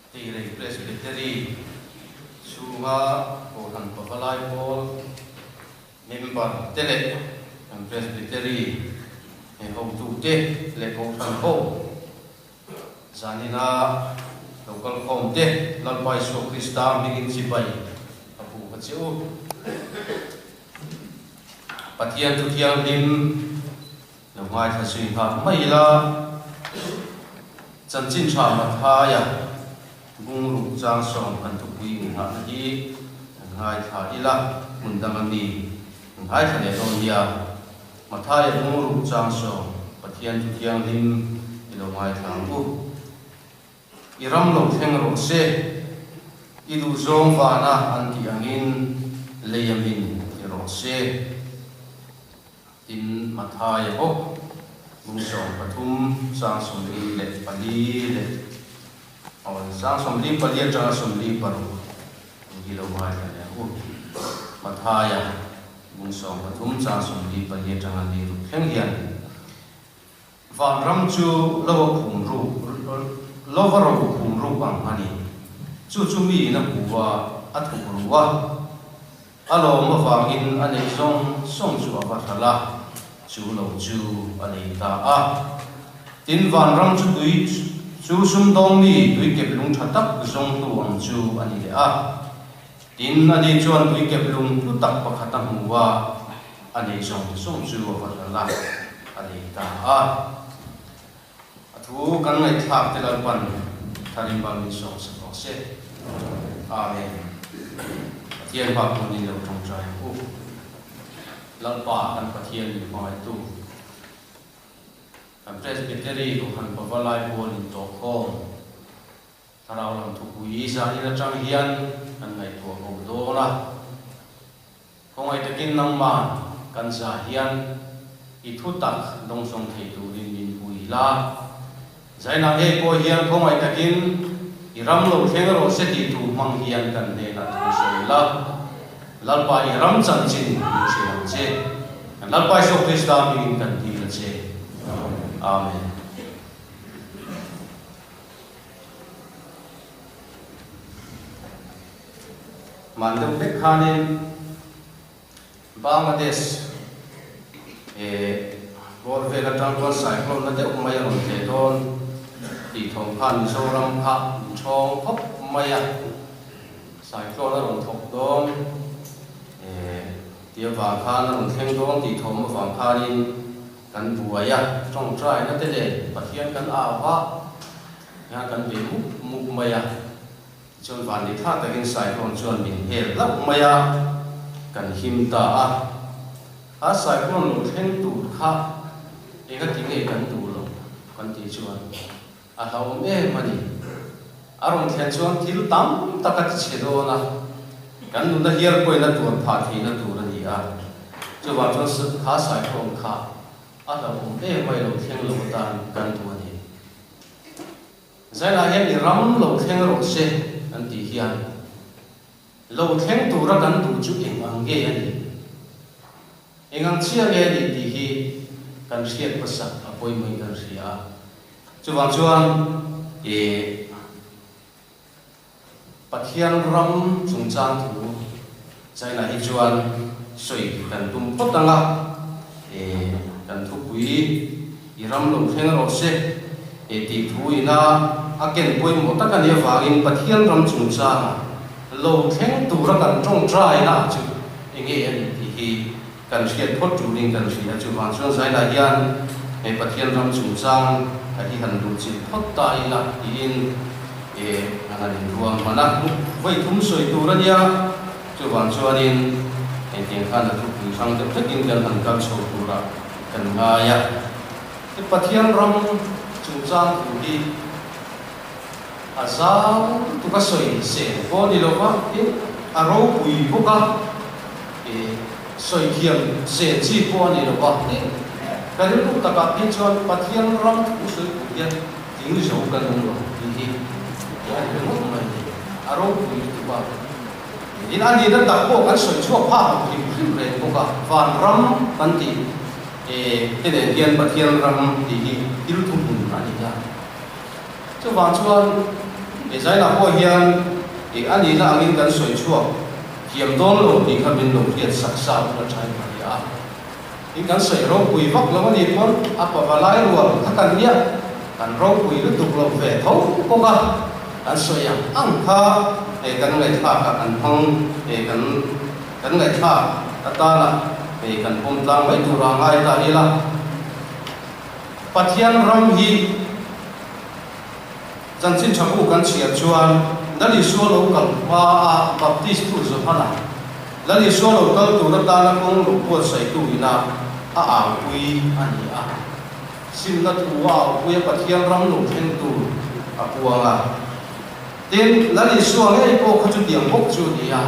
Teirei Presbytery chhunga Kohhran Pavalai Pawl member te leh kan Presbytery hotute leh Kohhran ho Zanina lo kal khawm te Lalpa Isua Krista hmingin chibai a bu ka che u. Pathian thu thianghlim lo ngaithla zui nghal mai ila, Chanchin tha Mathaia bungruk chang sawm kan thupui inghahna hi kan ngaithla ila, hmun danga mi kan ngaithla leh dawn nia. Mathaia bungruk chang sawm Pathian thu thianghlim i lo ngaithla ang u. I ram lo thleng rawh se, i duhzawng vana an tih angin lei amin ti rawh se. Tin, Mathaia bawk bung 13 chang 44 leh aw chang 44 atanga 46 ang hi lo ngaithla leh ang u. Mathaia bung 13 chang 44 atanga li ruk thleng hian Vanram chu lo a khum ruk lo va ro khum ruk ang a ni. Chu chu miin a hmu a, a thuk ru a. A lawm avangin a neih zawng zawng chu a va hral a, chu lo chu a nei ta a. Tin, vanram chu tui chu sumdawng mi tui kep lung tha tak zawngtu ang chu a ni leh a. Tin, ani chuan tui kep lung hlu tak pakhat a hmu a, a neih zawng zawng chu a va hral a, a nei ta a. A thu kan ngaihthlak te Lalpan tharin bal min sawng sak rawh se. Amen. Pathian bak pawn in lo tawngtai ang u. Lalpa kan Pathian min hmangaihtu. Kan Presbytery Kohhran Pavalai Pawl intawhkhawm. Thlarau lam thupui zanin atang hian kan ngaihtuah ho dawn a. Khawngaih takin nangmah kan zah hian i thu tak dawngsawng thei turin min pui la. Zainah ngei pawh hian khawngaih takin i ram lo thleng rawh se tih thu hmang hian kan hnenah thu sawi la. Lalpa i ram chanchin min hrilh ang che. Kan Lalpa Isua Krista hmingin kan dil a che. Amen. Hman deuh hlek khanin Bangladesh bawr vel atang chuan cyclone na deuh mai a rawn tleh dawn tih thawm khan Mizoram kha min thawng khawp mai a, cyclone a rawn thawk dawn tih avang khan a rawn thleng dawn tih thawm avang khanin Kan buai a, tawngtaina te nen Pathian kan au va, hian kan bei mup mup mai a, tichuan vanni tha takin cyclone chuan min hel hlauh mai a, kan him ta a. Kha cyclone lo thleng tur kha engati nge kan duh loh kan tih chuan a hlauhawm em a ni. A rawn thlen chuan thil tam tak a ti chhe dawn a, kan nuna hial pawhin a tuar phah theihna tur a ni a. Chuvang chuan kha cyclone kha a hlauhawm em mai lo thleng lo atan kan duh a ni. Zailah hian i ram lo thleng rawh se kan tih hian lo thleng tura kan duh chu eng ang nge a nih? Eng ang chiah nge a nih tih hi kan hriat hmasak a pawimawhin kan hria a. Chuvang chuan i Pathian ram chungchang thu China hi chuan sawi kan tum phawt ang a, i kan thupui i ram lo thleng rawh se i tih thu ina a ken pawimawh tak a nih avangin Pathian ram chungchanga lo thleng tura kan tawngtaina ah chu enge a nih tih hi Kan hriat phawt turin kan hria. Chuvang chuan Zaina hian he Pathian ram chungchang a hi han duh chilh phawt ta ila tiin e an han inruang hman a. Vawi thum sawi tur a nia. Chuvang chuanin engtiang khan a thupui hrang deuh hlekin kan han kal chho turah kan ngai a. He Pathian ram chungchang thu hi. A zau lutuk a sawi sel pawh ni lova, tin a ropui bawk a, ih sawi thiam sel chi pawh a ni lova, tin ka rilru takah phei chuan Pathian ram thu sawi tur hian tling zo kan awm lo tih hi a ni ringawt mai a ni, a ropui lutuk a. Tin a nihna tak pawh kan sawi chhuak phak lo hrim hrim reng bawk a, vanram kan tih te nen hian Pathian ram tih hi thil thuhmun a ni a. Chuvang chuan he zainah pawh hian ih a nihna angin kan sawi chhuak thiam dawn lo tih kha min lo hriat sak sa bula thain ka hria a. Tin kan sawi ropui vak lo a nih pawn a pavalai rual kha kan nia, kan ropui lutuk lo ve tho bawk a, kan sawi ang ang kha hei kan ngaihthlak a kan hmang hei kan kan ngaihthlak atana hei kan pawm tlang mai tura ngai ta ila. Pathian ram hi chanchin tha bu kan chhiar chuan Lal Isua lo kal hma a Baptist tu Johana, Lal Isua lo kal tur atana kawng lo buatsaihtu ina a aupui a ni a. Simna thu a aupui a Pathian ram lo thleng tur a puang a. Tin, Lal Isua ngei pawh kha chutiang bawk chu a ni a,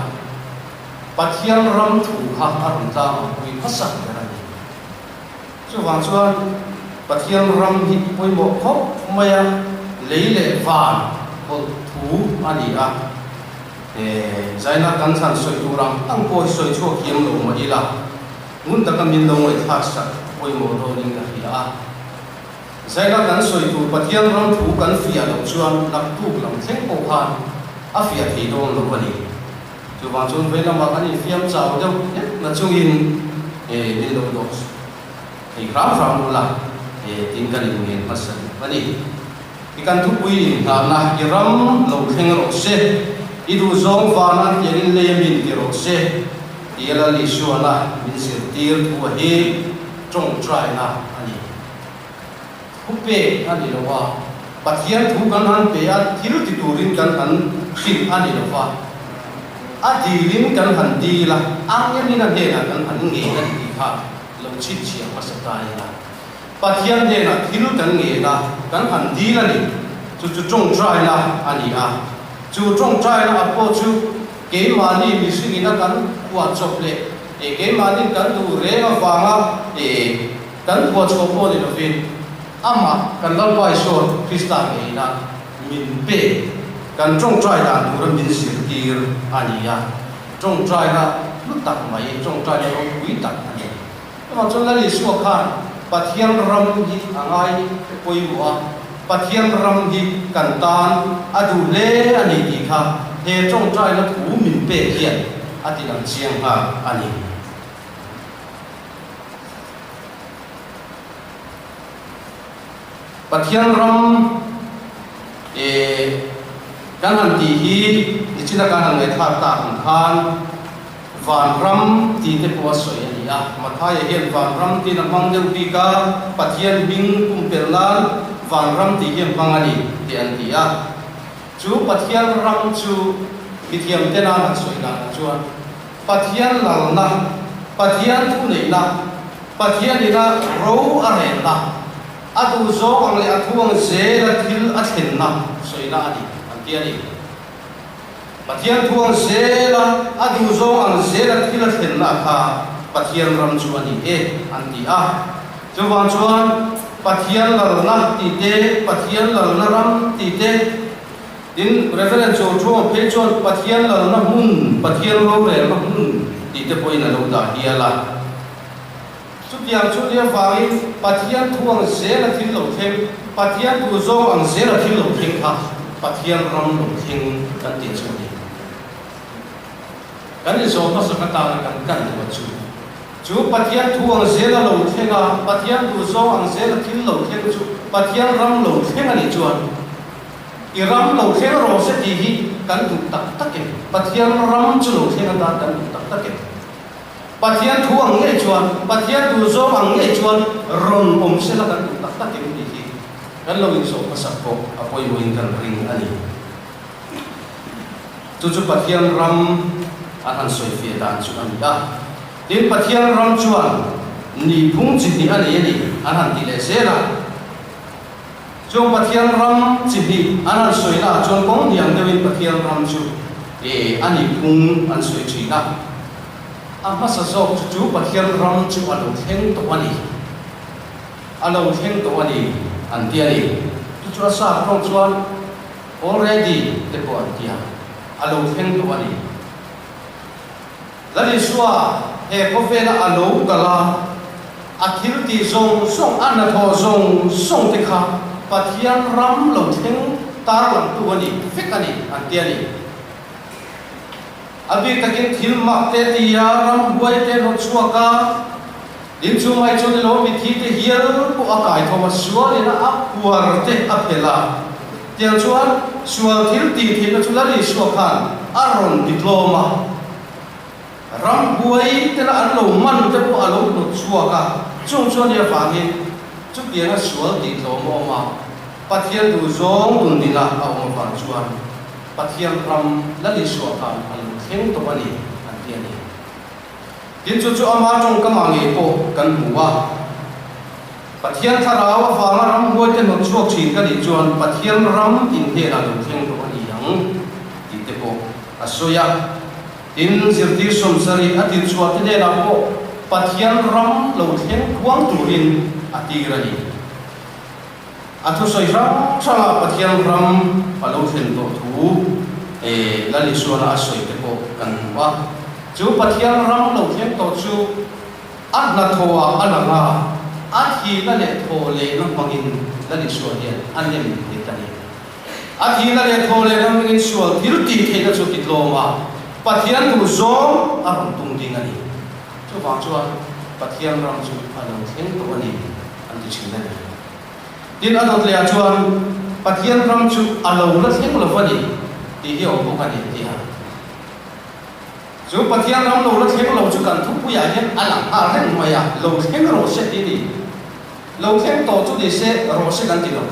Pathian ram thu kha a rawn tlang aupui hmasa ber a ni. Chuvang chuan Pathian ram hi pawimawh khawp mai a, lei leh van pawlh thu a ni a. He zaina kan thlan sawi tur ang ang pawh hi sawi chhuak hiam lo mah ila, ngun taka min lo ngaihthlak sak pawimawh dawnin ka hria a. Zaina kan sawi tur Pathian ram thu kan fiah loh chuan naktuk lam thleng pawh khan a fiah thei dawn lo a ni. Chuvang chuan vei lamah kan infiam chau deuh hlek na chungin min lo dawh thei hram hram ula tin kan inngen hmasa duh a ni. I kan thupui inngahna i ram lo thleng rawh se, i duhzawng van an tiangin lei a min ti rawh se tia Lal Isuana min zirtir thu a hi tawngtaina a ni. Thu pek a ni lo a, Pathian thu kan han pe a, thil ti turin kan han hrilh a ni lo va, a dilin kan han dil a, angenin a hnenah kan han ngen a ni tih kha lo chhinchhiah hmasa ta ila. Pathian hnenah thil kan ngen a, kan han dil a ni, chu chu tawngtaina a ni a, chu tawngtaina a pawh chu keimahni mihringin a kan phuahchawp leh keimahnin kan duh reng avanga Kan phuahchhuah pawh ni lovin amah kan Lalpa Isua Krista ngeina min pek, kan tawngtai dan tura min zirtir a ni a. Tawngtaina hlu tak mai, tawngtaina ropui tak a ni. Chuvang chuan Lal Isua khan Pathian ram hi a ngai pawimawh a, Pathian ram hi kan tan a duh hle a ni tih kha he tawngtaina thu min pek hian a tilang chiang nghal a ni. Pathian ram eh kan han tih hi nichina kan han ngaihthlak tak ang khan vanram tih te pawh a sawi a ni a. Mathaia hian vanram tiin a hmang deuh bik a, Pathian hming pumpelh nan vanram tih hi a hmang a ni tih an ti a. Chu Pathian ram chu mithiam tena an han sawi danah chuan Pathian lalna, Pathian thuneihna, Pathian ina ro a relna, a duhzawng ang leh a thu ang zela thil a thlenna sawina a ni, an ti a ni. Pathian thu ang zela, a duhzawng ang zela thil a thlenna kha Pathian ram chu a ni e, an ti a. Chuvang chuan Pathian lalna tih te, Pathian lalna ram tih te, Tin, Reverend Chawlṭhuama phei chuan Pathian lalna hmun, Pathian rorelna hmun tih te pawhin a lo dah hial a. Chutiang chu nia vangin Pathian thu ang zela thil lo thleng, Pathian thu zawng ang zela thil lo thleng kha Pathian ram lo thleng kan tih chu a ni. Kan inzawm hmasa ka tana kan kan duh a chu. Chu Pathian thu ang zela lo thleng a, Pathian duh zawng ang zela thil lo thleng chu Pathian ram lo thleng a nih chuan, I ram lo thleng rawh se tih hi kan duh tak tak em? Pathian ram chu lo thleng atan kan duh tak tak em? Pathian thu ang ngei chuan, Pathian duh zawng ang ngei chuan rawn awm se la kan duh tak tak em tih hi kan lo inzawh hmasak pawh a pawimawhin kan ring a ni. Chu chu Pathian ram an han sawifiah dan chu a ni a. Tin, Pathian ram chuan nihphung chi hnih a nei a ni an han ti leh zel a. Chung Pathian ram chi hnih an han sawi naah chuan kawng hniam deuhin Pathian ram chu e a nih phung an sawi thin a. A hmasa zawk chu chu Pathian ram chu a lo thleng tawh a ni. A lo thleng tawh a ni an ti a ni. Chu chu a sap tawng chuan already te pawh an ti a, a lo thleng tawh a ni. Lal Isua he khawvela a lo kal a, a thil tih zawng zawng, a hnathawh zawng zawng te kha Pathian ram lo thleng tarlangtu a ni vek a ni, an ti a ni. A bik takin thil mak te ti a, ramhuai te rawn chhuak a, inchung mai chu ni lo mitthi te hial pawh a kai tho a, sualin a phuar te a phelh a, tiang chuan sual thil tih theihna chu Lal Isua khan a rawn ti tlawm a, ramhuai tena an lo man te pawh a lo hnawt chhuak a, chung chuan ni avangin chutianga sual tih tlawm a awm a, Pathian duhzawng dundinga a awm avang chuan. Pathian ram Lal Isua khan a lo thleng tawh a ni, an ti a ni. Tin, chu chu ama tawngkamah ngei pawh kan hmu a. Pathian thlarau avanga ramhuaite hnawt chhuak thin ka nih chuan Pathian ram inhnenah lo thleng tawh a ni ang tih te pawh a sawi a. Tin, zirtir sawmsarih a tirchhuah te hnenah pawh Pathian ram lo thleng khuang turin a tir a ni. A thusawi hrang hrangah Pathian ram a lo thlen tawh thu Lal Isuana a sawi te pawh kan hmu a. Chu Pathian ram lo thleng tawh chu a hnathawhah a lang a, a thihna leh thawh lehna hmangin Lal Isua hian a nem nghet a ni. A thihna leh thawh lehna hmangin sual thil tih theihna chu titlawm a, Pathian duh zawng a rawn tung ding a ni. Chuvang chuan Pathian ram chu a lo thleng tawh a ni. An ti thin a ni. Tin, a dawt lehah chuan Pathian ram chu a lo la thleng lo va ni tih hi a awm bawk a ni a ti a. Chu Pathian ram lo la thleng lo chu kan thupuiah hian a lang nghal reng mai a, lo thleng rawh se tih a ni. Lo thleng tawh chu ni se rawh se kan ti lo.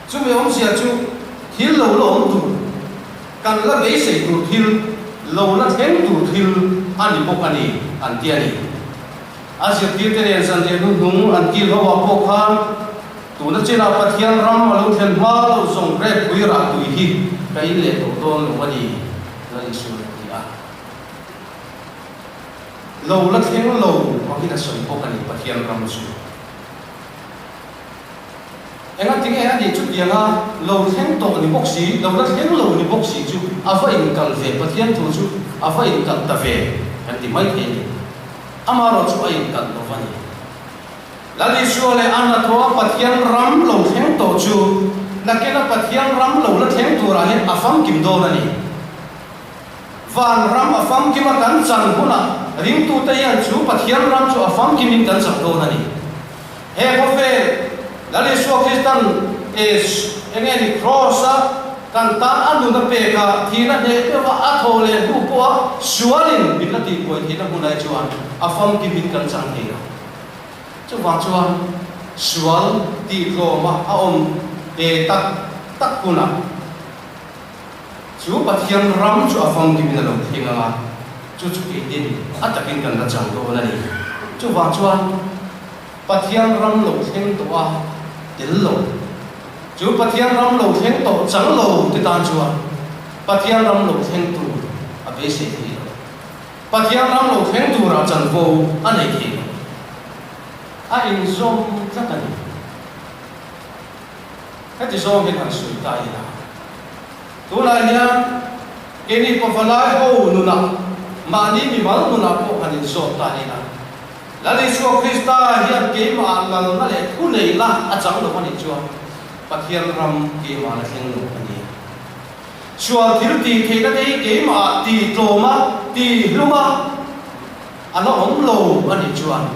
Chumi awmzia chu thil lo la awm tur, kan la beisei tur thil, lo la thleng tur thil a ni bawk a ni an ti a ni. A zirtirte nen zanriah hnuhnung an kil ho ah pawh khan tuna chinah Pathian ram a lo thlen hma loh zawng rek pui rah tui hi ka in leh tawh dawn lo a ni, Lal Isua a ti a. Lo la thleng lo angin a sawi bawk a ni Pathian ram chu. Engatinge a nih chutianga lo thleng tawh ni bawk si, lo la thleng lo ni bawk si chu a va inkal ve, Pathian thu chu a va inkal ta ve kan ti mai thei a ni. Amaherawh chu a inkal lo va ni. Lal Isua leh a hnathawha Pathian ram lo thleng tawh chu nakina Pathian ram lo la thleng turah hian a famkim dawn a ni. Van ram a famkima kan chan hunah ringtute hian chu Pathian ram chu a famkimin kan chan dawn a ni. He khawvel Lal Isua Kristan enge ni Kraws-a kan tan a nun a pek a, thihna hneh deuh a, a thaw leh hnu pawha sualin min la tihbuai theihna hmunah hi chuan a famkimin kan chang thei lo. Chuvang chuan sual tihtlawma a awm ve tak tak hunah chu Pathian ram chu a famkimin a lo thleng ang a, chu chu keinin a takin kan la chang dawn a ni. Chuvang chuan. Pathian ram lo thleng tawh a tel lo. Chu Pathian ram lo thleng tawh chang lo te tan chuan Pathian ram lo thleng tur a beisei thei lo. Pathian ram lo thleng turah chanvo a nei thei lo. A inzawm tlat a ni. Heti zawng hian han sawi ta ila. Tunah hian keini pavalai ho nunah, mahni mimal nunah pawh han inzawm ta ila. Lal Isua Krista hian keimah lalna leh thu neihna a chang lo a nih chuan Pathian ram keimah la thleng lo a ni. Sual thil tih theihna te hi keimah tih tlawm a, tih hlum a, a la awm lo a nih chuan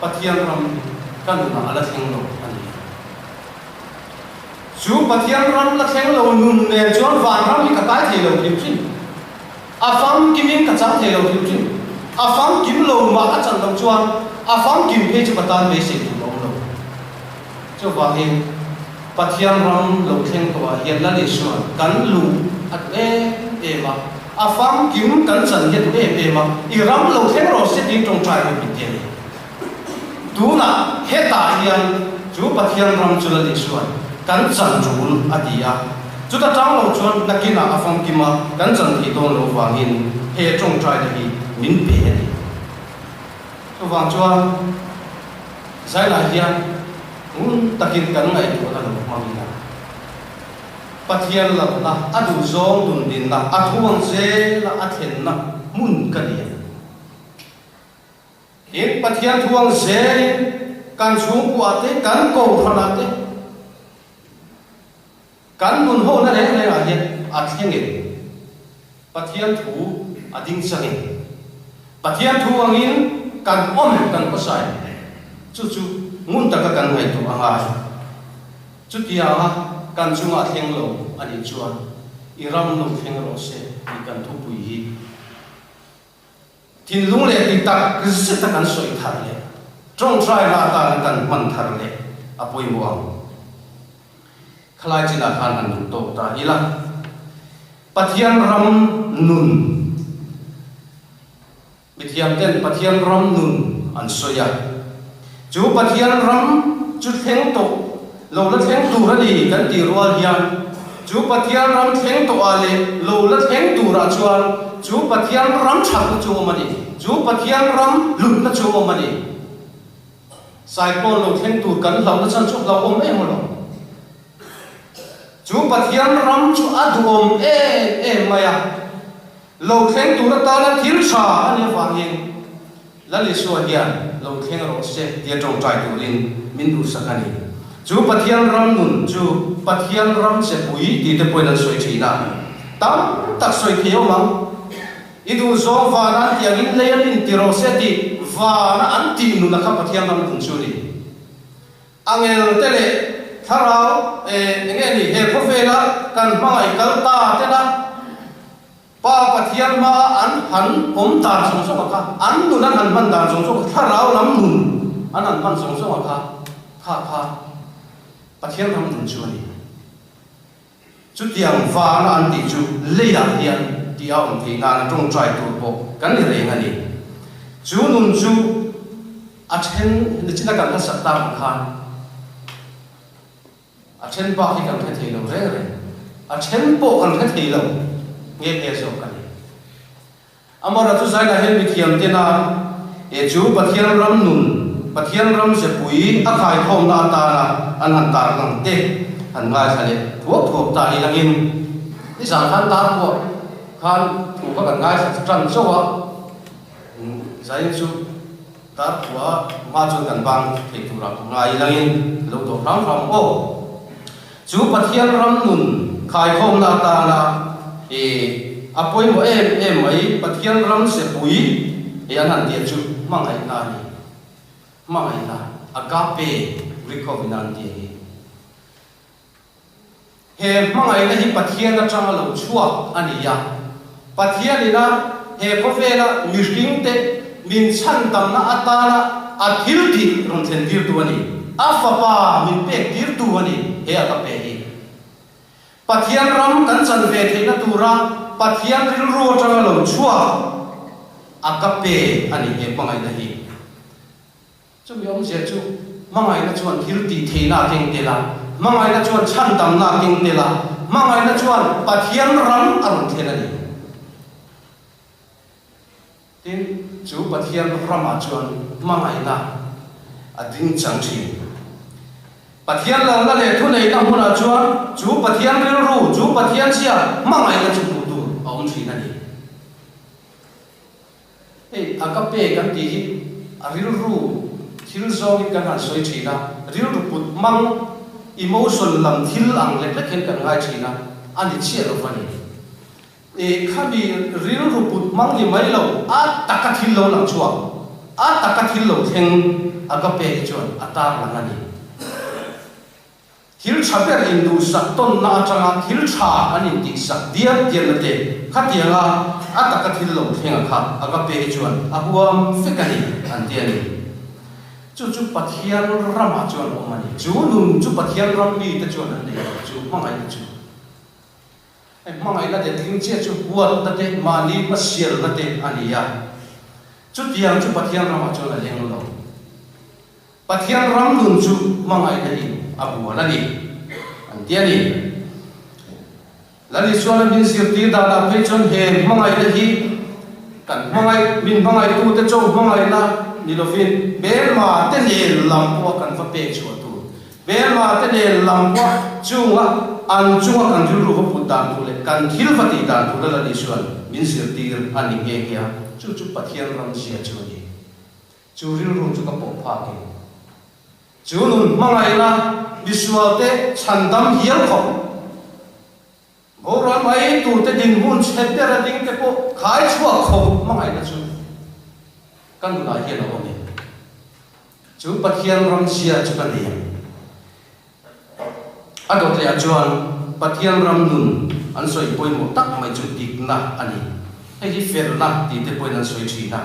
Pathian ram hi ka nunah a la thleng lo a ni. Chu Pathian ram la thleng lo nun nen chuan vanram hi ka kai thei lo hrim hrim. A famkimin ka chang thei lo hrim hrim. A famkim lo mah a chan loh chuan a famkim phei chu ka tan beisei tur a awm lo. Chuvangin Pathian ram lo thleng tawhah hian Lal Isuan kan luh a duh em em a, a famkim kan chan hi a duh em em a, i ram lo thleng rawh se tiin tawngtai reng min ti a ni. Tunah hetah hian. Chu Pathian ram chu Lal Isua'n kan chan tul a ti a. Chuta tang lo chuan nakinah a famkim a, kan chan thei dawn lo vangin he tawngtaina hi min pe a ni. Chuvang chuan Zailah hian ngun takin kan ngaihtuahna lo hmangin a. Pathian lalna, a duhzawng dundinna, a thu ang zela a thlenna hmun ka ni a. Tin, Pathian thu ang zelin kan chhungkuah te, kan kohhranah te, kan nun hona reng rengah hian a thleng em? Pathian thu a ding chang em? Pathian thu angin kan awm em, kan khawsa em? Chu chu ngun taka kan ngaihtuah a ngai. Chutianga kan chungah thleng lo a nih chuan i ram lo thleng rawh se tih kan thupui hi Thinlung leh ti tak zeta kan sawi thar leh tawngtaina atana kan hman thar leh a pawimawh ang. Khalai chinah khan han duh tawk ta ila. Pathian ram nun, Mithiam ten Pathian ram nun an sawi a. Chu Pathian ram chu thleng tawh lo la thleng tur a ni kan tih rual hian chu Pathian ram thleng tawh ah leh lo la thleng tur ah chuan chu Pathian ram thatna chu awm a ni, chu Pathian ram hlutna chu awm a ni. Cyclone lo thleng tur kan hlauhna chhan chu hlauhawm em aw lo. Chu Pathian ram chu a duhawm em em mai a, lo thleng tur atana thil tha a nih avangin, Lal Isua hian lo thleng rawh se tia tawngtai turin min duhsak a ni. Chu Pathian ram nun chu Pathian ram chepui tih te pawhin an sawi thin a. Tam tak sawi thei awm ang. I duhzawng vana an tih angin lei an inti rawh se tih vana an tih nuna kha Pathian ram nun chu a ni. Angel te leh thlarau eng nge ni he khawvela kan hmangaih kal ta tena Pa Pathian hmaa an han awm dan zawng zawng a kha, an nun an han hman dan zawng zawng a kha, thlarau lam nun an han hman zawng zawng a kha, kha kha Pathian ram nun chu a ni. Chutiang vana an tih chu leiah hian tih a awm theih nana tawngtai tur pawh kan ni reng a ni. Chu nun chu a then nichina kan hmasak tak ang khan, A then bak hi kan hre thei lo reng reng. A then pawh kan hre thei lo nghe nghe zawk a ni. Amaherawhchu chu Zaina hian mithiam tena e chu Pathian ram nun, Pathian ram zepui a khaikhawmna atana an han tarlang te han ngaithla leh thuak thuak ta i langin nizan khan tar pawh khan thu kha kan ngaithla tan chauh a, Zain chu Tar khua hma chuan kan bang thei turah ka ngai langin lo dawh hram hram aw. Chu Pathian ram nun khaikhawmna atana i a pawimawh em em mai Pathian ram sepui i an han tih chu hmangaihna a ni. Hmangaihna, agape, Greek hovin an tih hi. He hmangaihna hi Pathian atanga lo chhuak a ni a. Pathianina he khawvela mihringte min chhandamna atana a thil tih rawn thlen tirtu a ni. A Fapa min pek tirtu a ni he a ka pe hi. Pathian ram kan chan ve theihna tura Pathian rilru atanga lo chhuak a ka pe a ni he hmangaihna hi. Chumi awmzia chu hmangaihna chuan thil tih theihna a keng tel a, hmangaihna chuan chhandamna a keng tel a, hmangaihna chuan Pathian ram a rawn thlen a ni. Tin, chu Pathian ramah chuan hmangaihna a ding chang thin. Pathian lalna leh thuneihna hmunah chuan chu Pathian rilru, chu Pathian zia hmangaihna chu hmuh tur a awm thin a ni. Hei a ka pe kan tih hi a rilru thil zawngin kan han sawi thin a, rilru put hmang, emotion, lam thil ang lek lek hian kan ngai thin a, a ni chiah lo va ni. E khami rilru put hmang ni mai lo, a taka thil lo lang chhuak, a taka thil lo thleng a ka pe hi chuan a tarlang a ni. Thil tha ber induhsak tawnna atanga thil tha an intihsak dial dialna te khatianga a taka thil lo thlenga kha a ka pe hi chuan a huam vek a ni an ti a ni. Chu chu Pathian ramah chuan awm a ni. Chu nun chu Pathian ram mite chuan an nei lo, chu hmangaihna chu. Hei hmangaihna leh tling chiah chu huatna te, mahni hmasialna te a ni a. Chutiang chu Pathian ramah chuan a leng lo. Pathian ram nun chu hmangaihna in a bual a ni, an ti a ni. Lal Isuana min zirtir danah phei chuan he hmangaihna hi kan hmangaih, min hmangaihtute cho hmangaihna ni lovin hmelma te nen lam pawha kan va pek chhuah tur, hmelma te nen lam pawha chunga an chunga kan rilru va put dan tur leh kan thil va tih dan tura Lal Isuan min zirtir a ni nghe nghe a, chu chu Pathian ram zia chu a ni. Chu rilru chu ka pawh phak in. Chu nun hmangaihna misualte chhandam hial khawp. Boral mai turte dinhmun chhe ber a ding te pawh khai chhuak khawp hmangaihna chu ka nunah hian a awm e. Chu Pathian ram zia chu ka nei ang. A dawt lehah chuan Pathian ram nun an sawi pawimawh tak mai chu dikna a ni. Hei hi felna tih te pawhin an sawi thin a.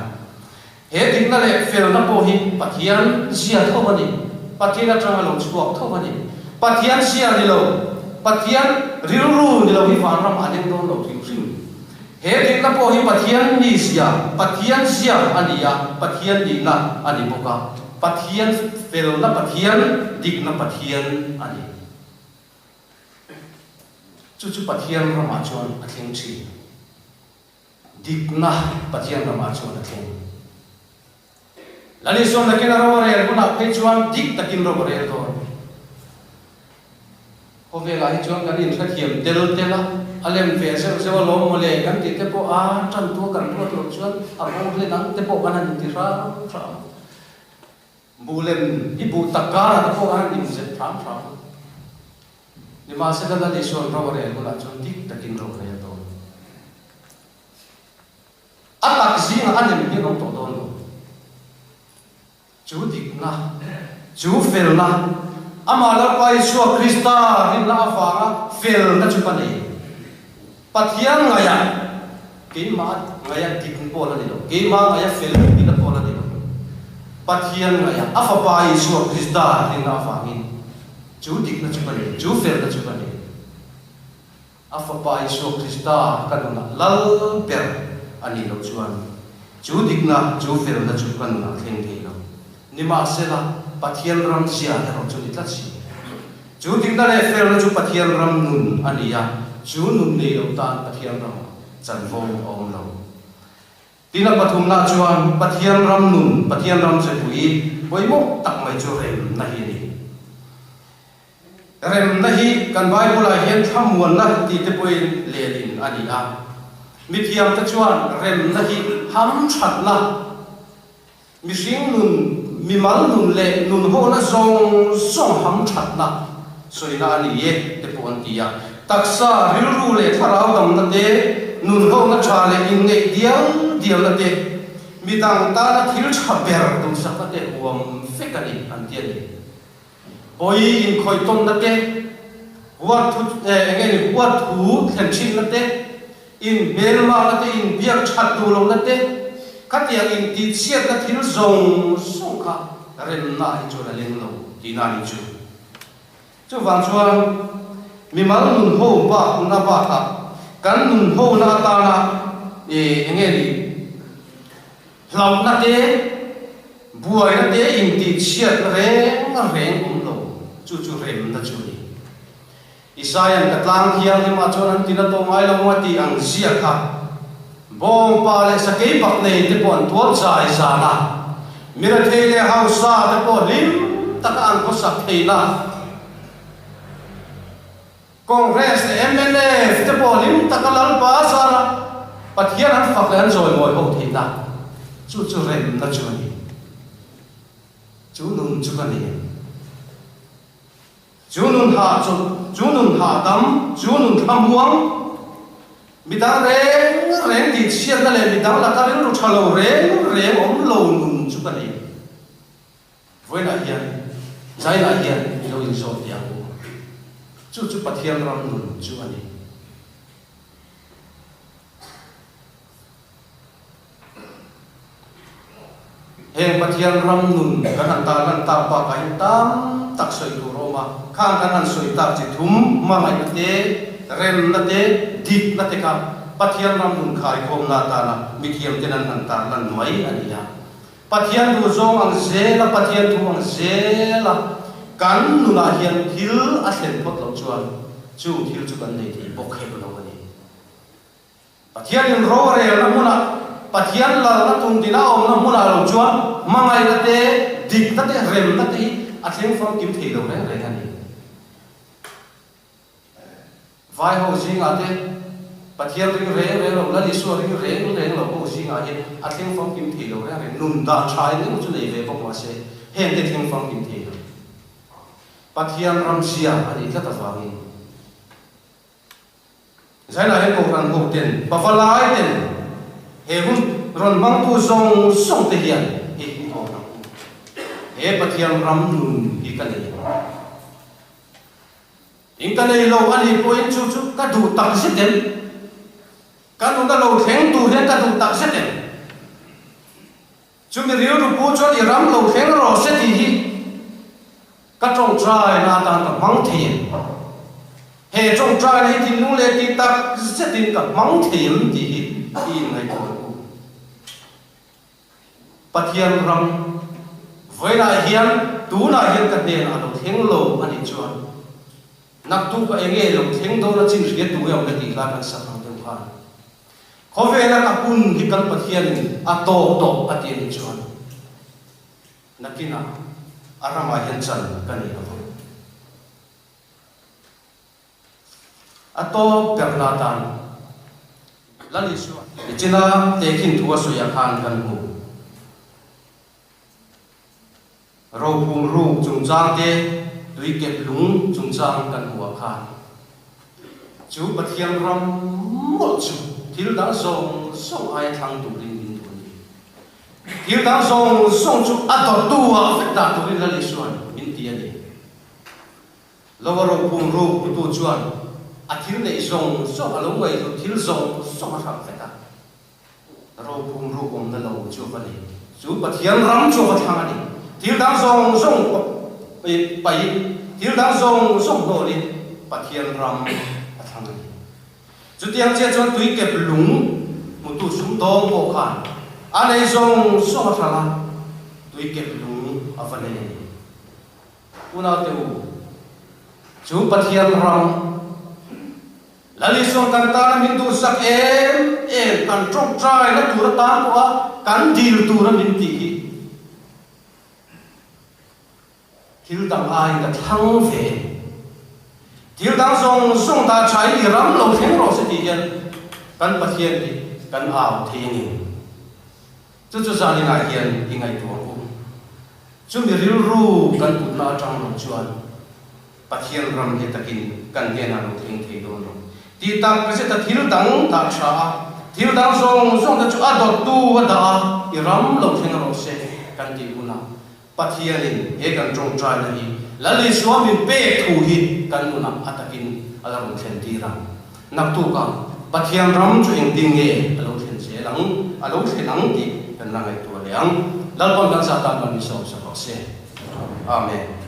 He dikna leh felna pawh hi Pathian zia tho a ni. Pathian atanga lo chhuak tho a ni. Pathian zia ni lo, Pathian rilru ni lo hi vanram a leng dawn lo hrim hrim. He dikna pawh hi Pathian mi zia, Pathian zia a ni a, Pathian nihna a ni bawk a. Pathian felna Pathian, dikna Pathian a ni. Chu chu Pathian ramah chuan a thleng thin. Dikna Pathian ramah chuan a thleng. Lal Isuan nakin a ro a rel hunah phei chuan dik takin ro a rel dawn. Khawvelah hi chuan kan inhrethiam tel tel a, a lem ve zeuh zeuh a lawm mawle kan tih te pawh a tan tua kan ruat loh chuan a bo hle dang te pawh kan han inti hram hram. Buh lem hi buh tak karah te pawh kan han inzep hram hram. Nimahsela Lal Isuan ro a rel hunah chuan dik takin ro a rel dawn. A tak zingah a lem hian awm tawh dawn lo. Chu dikna, chu felna, Amah Lalpa Isua Krista rinna avanga felna chu ka nei. Pathian ngaihah keimah ngaia dik pawh la ni lo, keimah ngaia fel dikna pawh la ni lo. Pathian ngaihah a Fapa Isua Krista rinna avangin chu dikna chu ka nei, chu felna chu ka nei. A Fapa Isua Krista ka nunah lal ber a nih loh chuan chu dikna, chu felna chu ka nunah thleng thei lo. Nimahsela, Pathian ram zia erawh chu ni tlat si. Chu dikna leh felna chu Pathian ram nun a ni a, chu nun nei lo tan Pathian ramah chanvo a awm lo. Tin a pathumna chuan Pathian ram nun, Pathian ram zepui pawimawh tak mai chu remna hi a ni. Remna hi kan Bible-ah hian thlamuanna tih te pawhin lehlin a ni a. Mithiamte chuan remna hi hamthatna, mihring nun, mimal nun leh nunhawhna zawng zawng hamthatna sawina a ni e te pawh an ti a. Taksa, rilru leh thlarau damna te, nunhawhna tha leh inngeih dial dialna te, midang tana thil tha ber duhsakna te huam vek a ni an ti a ni. Pawi inkhawih tawnna te, huat thu eng nge ni huat thu thlen thinna te, inhmelmakna te, inbiak that duh lohna te, khatiang intihchhiatna thil zawng zawng kha remna hi chuan a leng lo tihna a nih chu. Chuvang chuan mimal nun ho bakna bakah kan nun hona atana eng nge ni Hlauhna te, buaina te intihchhiatna reng reng awm lo, chu chu remna chu a ni. Isaia'n ka tlang thianghlimah chuan an tina tawh ngai lo a tih ang zia kha bawngpa leh sakei bak nei te pawh an tuar zai zan a, mirathei leh hausa te pawh hlim taka an khawsak theihna. Congress leh mnf te pawh hlim taka Lalpa a zar a, Pathian an fak leh an zawimawi ho theihna chu chu remna chu a ni. Chu nun chu ka ni. Chu nun hahchawlh, chu nun hahdam, chu nun thlamuang, midang reng reng tihchhiatna leh midang laka rilru tha lo reng reng awm lo nun chu ka ni. Vawiinah hian Zainah hian i lo inzawm teh ang u. Chu chu Pathian ram nun chu a ni. Heng Pathian ram nun kan han tarlan tak bakah hian tam tak sawi tur a awm a. Khang kan han sawi tak chi thum, hmangaihna te, remna te, dikna te kha Pathian ram nun khaikhawmna atana mithiamten an han tarlan mai a ni a. Pathian duhzawng ang zela, Pathian thu ang zela kan nunah hian thil a thlen phawt loh chuan chung thil chu kan nei thei bawk hek lo a ni. Pathianin ro a relna hmunah, Pathian lalna tundina a awmna hmunah lo chuan hmangaihna te, dikna te, remna te hi a thleng famkim thei lo reng reng a ni. Vai ho zingah te, Pathian ring reng reng lo, Lal Isua ring reng reng lo ho zingah hian a thleng famkim thei lo reng reng, nun dah tha in emaw chu nei ve bawk mahse heng te thleng famkim thei lo. Pathian ram zia a nih tlat avangin Zainah hian Kohhran ho ten, pavalai ten he hun rawn hmangtu zawng zawng te hian i hmu awm ang u. He Pathian ram nun hi ka nei. In ka nei lo a nih pawhin chu chu ka duh tak zet em? Ka nuna lo thleng tur hian ka duh tak zet em? Chumi rilru pu chuan i ram lo thleng rawh se tih hi ka tawngtaina atan ka hmang thei em? He tawngtaina hi thinlung leh tih tak zetin ka hmang thei em tih hi i inngaihtuah ang u. Pathian ram vawiinah hian tunah hian ka hnenah a lo thleng lo a nih chuan naktuk a enge lo thleng dawn a chin hria tu nge awm le tih lai kan sak ang deuh khan khawvela ka hun hi kan Pathianin a tawk tawh a ti a nih chuan nakinah a ramah hian chan ka nei lo vang. A tawp berna atan Lal Isua nichina tehkhin thu a sawiah khan kan hmu. Rophum ruk chungchang te, tuikep lung chungchang kan hmuh ah khan chu Pathian ram mawlh chu thil dang zawng zawng aia thlang turin min duh a ni. Thil dang zawng zawng chu a dawttu ah vek dah turin Lal Isua'n min ti a ni. Lo a rophum ruk hmutu chuan a thil neih zawng zawng a lo ngaihhlut thil zawng zawng a hrang vek a. Rophum ruk awmna lo chu a va nei. Chu Pathian ram chu a va thlang a ni. Thil dang zawng zawng paihin, thil dang zawng zawng hnawlin Pathian ram a thlang a ni. Chutiang chiah chuan tuikep lung hmutu sumdawng pawh khan a nei zawng zawng a hrang a, tuikep lung a va nei a ni. Unaute u, chu Pathian ram, Lal Isua'n kan tana min duhsak em em, kan tawngtaina tur atan pawha kan dil tura min tih hi thil dang aiin ka thlang ve em? Thil dang zawng zawng dah thain i ram lo thleng rawh se tih hian kan Pathian hi kan au thei a ni. Chu chu zaninah hian i ngaihtuah ang u. Chumi rilru kan putna atang lo chuan Pathian ram hi takin kan hnenah lo thleng thei dawn lo. Tih tak zeta thil dang dah tha a, thil dang zawng zawng te chu a dawttu a dah a, i ram lo thleng rawh se kan tih hunah Pathianin he kan tawngtaina hi Lal Isua min pek thu hi kan nunah a takin a la rawn thlen tir ang. Naktukah Pathian ram chu engtin nge a lo thlen zel ang, a lo thlen ang tih kan la ngaihtuah leh ang. Lalpawn kan zah tan man min sawmsak rawh se. Amen.